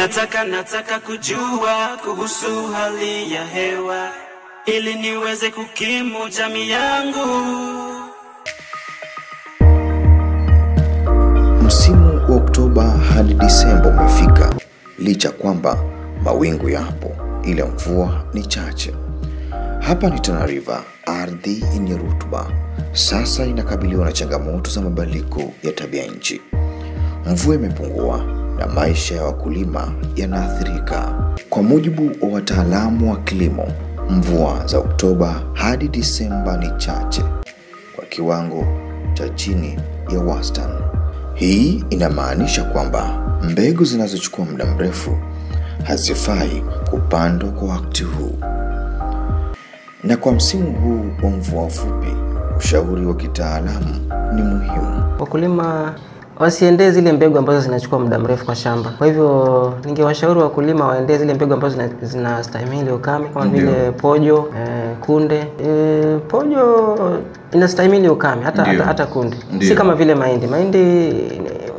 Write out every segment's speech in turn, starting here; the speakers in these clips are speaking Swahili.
Nataka kujua kuhusu hali ya hewa ili niweze kukimu jamii yangu. Msimu wa Oktoba hadi Disemba umefika, licha kwamba mawingu yapo ila mvua ni chache. Hapa ni Tana River, ardhi yenye rutuba sasa inakabiliwa na changamoto za mabadiliko ya tabia nchi. Mvua imepungua na maisha ya wakulima yanaathirika. Kwa mujibu wa wataalamu wa kilimo, mvua za Oktoba hadi Disemba ni chache kwa kiwango cha chini ya wastani. Hii inamaanisha kwamba mbegu zinazochukua muda mrefu hazifai kupandwa kwa wakati huu. Na kwa msimu huu wa mvua fupi, ushauri wa kitaalamu ni muhimu. Wakulima wasiendee zile mbegu ambazo zinachukua muda mrefu kwa shamba. Kwa hivyo ningewashauri wakulima waendee zile mbegu ambazo zinastahimili ukame kama vile pojo, kunde. Pojo inastahimili ukame hata kunde. Si kama vile mahindi. Mahindi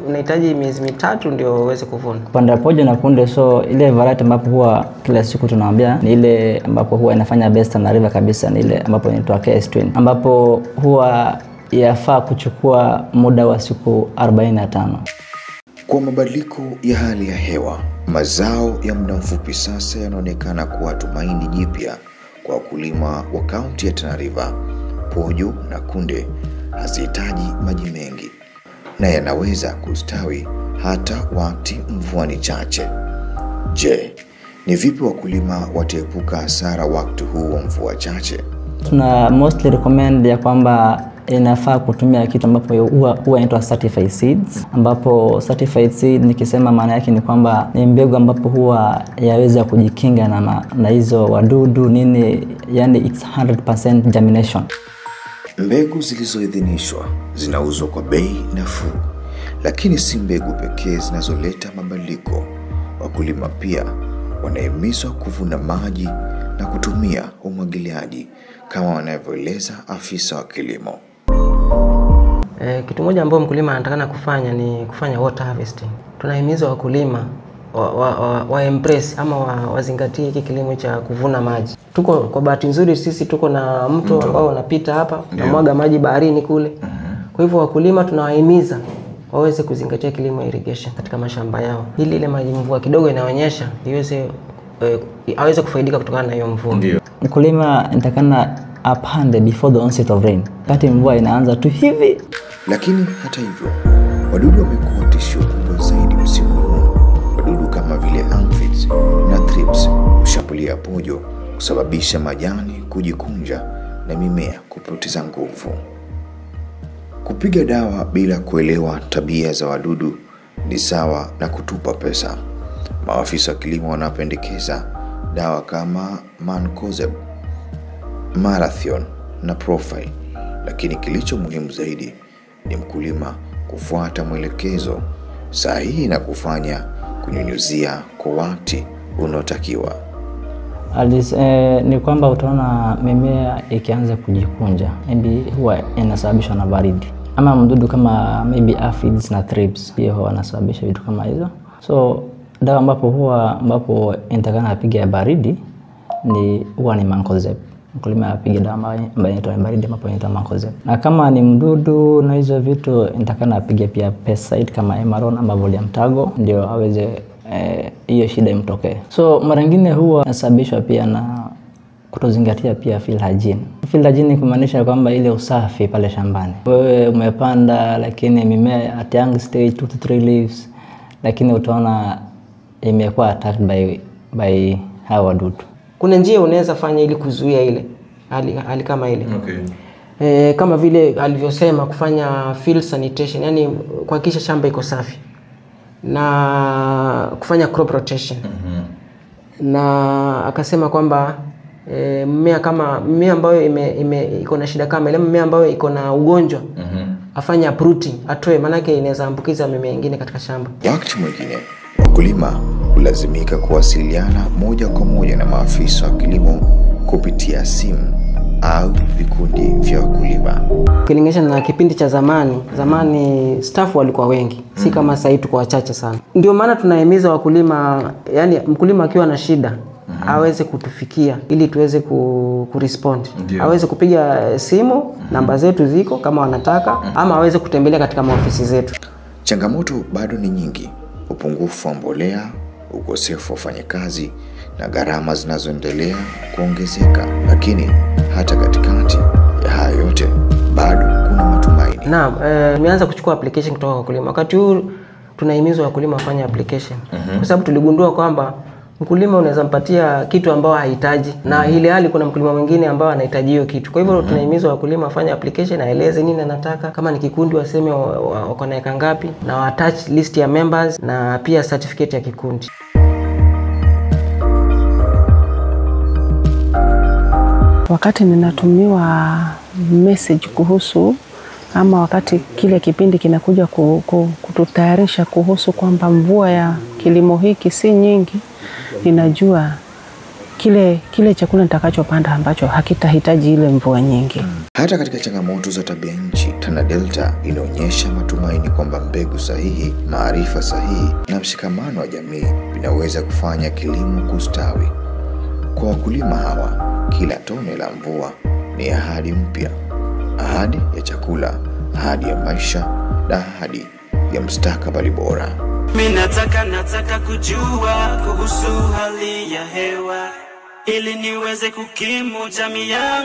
unahitaji miezi 3 ndio uweze kuvuna. Kupanda pojo na kunde, so ile variety ambapo huwa kila siku tunaambia ni ile ambapo huwa inafanya best na river kabisa, ni ile ambapo inaitwa KS20, ambapo huwa yafaa kuchukua muda wa siku 45. Kwa mabadiliko ya hali ya hewa, mazao ya muda mfupi sasa yanaonekana kuwa tumaini jipya kwa wakulima wa kaunti ya Tana River. Pojo na kunde hazihitaji maji mengi na yanaweza kustawi hata wakati mvua ni chache. Je, ni vipi wakulima wataepuka hasara wakati huu wa mvua chache? Tuna mostly recommend ya kwamba inafaa kutumia kitu ambapo huwa inaitwa certified seeds, ambapo certified seed nikisema maana yake ni kwamba ni mbegu ambapo huwa yaweza kujikinga na hizo wadudu nini, yani it's 100% germination. Mbegu zilizoidhinishwa zinauzwa kwa bei nafuu, lakini si mbegu pekee zinazoleta mabadiliko. Wakulima pia wanahimizwa kuvuna maji na kutumia umwagiliaji kama wanavyoeleza afisa wa kilimo. Kitu moja ambacho mkulima anatakana kufanya ni kufanya water harvesting. Tunahimiza wakulima wa embrace ama wazingatie hiki kilimo cha kuvuna maji. Tuko kwa bahati nzuri sisi tuko na mto ambao unapita hapa na mwaga maji baharini kule. Kwa hivyo wakulima tunawahimiza waweze kuzingatia kilimo irrigation katika mashamba yao, ili ile maji mvua kidogo inaonyesha iweze aweze kufaidika kutokana na hiyo mvua. Mkulima anatakana apande before the onset of rain, wakati mvua inaanza tu hivi. Lakini hata hivyo, wadudu wamekuwa tishio kubwa zaidi msimu huu. Wadudu kama vile aphids na thrips hushambulia pojo, kusababisha majani kujikunja na mimea kupoteza nguvu. Kupiga dawa bila kuelewa tabia za wadudu ni sawa na kutupa pesa. Maafisa wa kilimo wanapendekeza dawa kama Mancozeb, Malathion na Profile, lakini kilicho muhimu zaidi ni mkulima kufuata mwelekezo sahihi na kufanya kunyunyuzia kwa wakati unaotakiwa. Ni kwamba utaona mimea ikianza kujikunja, maybe huwa inasababishwa na baridi ama mdudu kama maybe aphids na thrips, pia huwa wanasababisha vitu kama hizo. So dawa ambapo inatakana apige ya baridi ni huwa ni Mancozeb. Mkulima apige dawa ambayo inaitwa baridi ambapo inaitwa Mancozeb. Na kama ni mdudu na hizo vitu inatakana apige pia pesticide kama Emaron ama Voliam Tago ndio aweze hiyo shida imtokee. So mara nyingine huwa inasababishwa pia na kutozingatia pia field hygiene. Field hygiene kumaanisha kwamba ile usafi pale shambani. Wewe umepanda lakini mimea at young stage 2 to 3 leaves, lakini utaona imekuwa attacked by hawa wadudu. Kuna njia unaweza fanya ili kuzuia ile hali kama ile. Okay. Kama vile alivyosema kufanya field sanitation, yani kuhakikisha shamba iko safi na kufanya crop rotation. Na akasema kwamba mmea kama mmea ambayo iko na shida kama ile mmea ambayo iko na ugonjwa afanye uprooting, atoe, maana inaweza ambukiza mimea mingine katika shamba. Wakati mwingine wakulima hulazimika kuwasiliana moja kwa moja na maafisa wa kilimo kupitia simu au vikundi vya wakulima. Ukilinganisha na kipindi cha zamani, zamani staff walikuwa wengi, si kama sasa hivi tuko wachache sana. Ndio maana tunahimiza wakulima, yani mkulima akiwa na shida aweze kutufikia ili tuweze kurespond. Aweze kupiga simu, namba zetu ziko kama wanataka, ama aweze kutembelea katika maofisi zetu. Changamoto bado ni nyingi: upungufu wa mbolea, ukosefu wa wafanyakazi na gharama zinazoendelea kuongezeka. Lakini hata katikati ya haya yote bado kuna matumaini. Naam, nimeanza kuchukua application kutoka kwa wakulima. Wakati huu tunahimizwa wakulima wafanye application. Kwa sababu tuligundua kwamba mkulima unaweza mpatia kitu ambao hahitaji, na ile hali kuna mkulima mwingine ambao anahitaji hiyo kitu. Kwa hivyo tunahimizwa wakulima wafanye application, aeleze nini anataka, kama ni kikundi waseme wako na eka ngapi, na wa attach list ya members na pia certificate ya kikundi. Wakati ninatumiwa message kuhusu ama wakati kile kipindi kinakuja kututayarisha kuhusu kwamba mvua ya kilimo hiki si nyingi, ninajua kile chakula nitakachopanda ambacho hakitahitaji ile mvua nyingi. Hata katika changamoto za tabia nchi, Tana Delta inaonyesha matumaini kwamba mbegu sahihi, maarifa sahihi na mshikamano wa jamii vinaweza kufanya kilimo kustawi. Kwa wakulima hawa, kila tone la mvua ni ahadi mpya, ahadi ya chakula, ahadi ya maisha na ahadi ya mustakabali bora. Mimi nataka kujua kuhusu hali ya hewa ili niweze kukimu jamii yangu.